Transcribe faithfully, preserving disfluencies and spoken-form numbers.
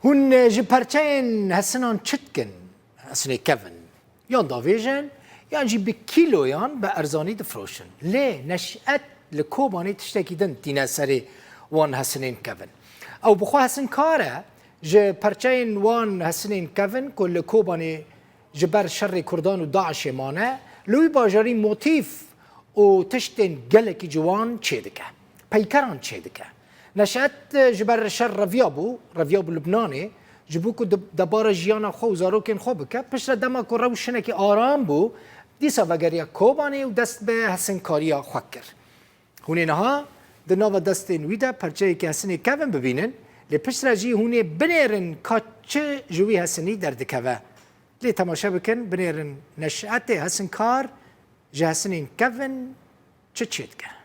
Hûn ji perçeyên hesinan çi dikin? Hesinê kevin. Yan davêjin, yan jî bi kîloyan bi erzanî difiroşin. Lê Neşet li Kobanê tiştekî din tîne serê wan hesinên kevin. Ew bi xwe hesinkar e, ji perçeyên wan hesinên kevin ku li Kobanê ji ber şerê Kurdan û DAIŞê mane, li wî bajarî motîf û tiştên gelekî ciwan çêdike. Peykeran çêdike. Neşet, e, ji ber şer reviya bû, reviya bû Lubnanê, ji bo ku di-, debara jiyana xwe û zarokên xwe bike, piştre dema ku rewş hinekî aram bû, dîsa vegeriya Kobanê û dest bi hesinkariya xwe kir. Hûn ê niha di nava destên wî de perçeyekî hesinê kevin bibînin, lê piştre jî hûn ê binêrin ka çi ji wî hesinî derdikeve. Lê temaşe bikin, binêrin Neşetê hesinkar ji hesinên kevin çi çêdike.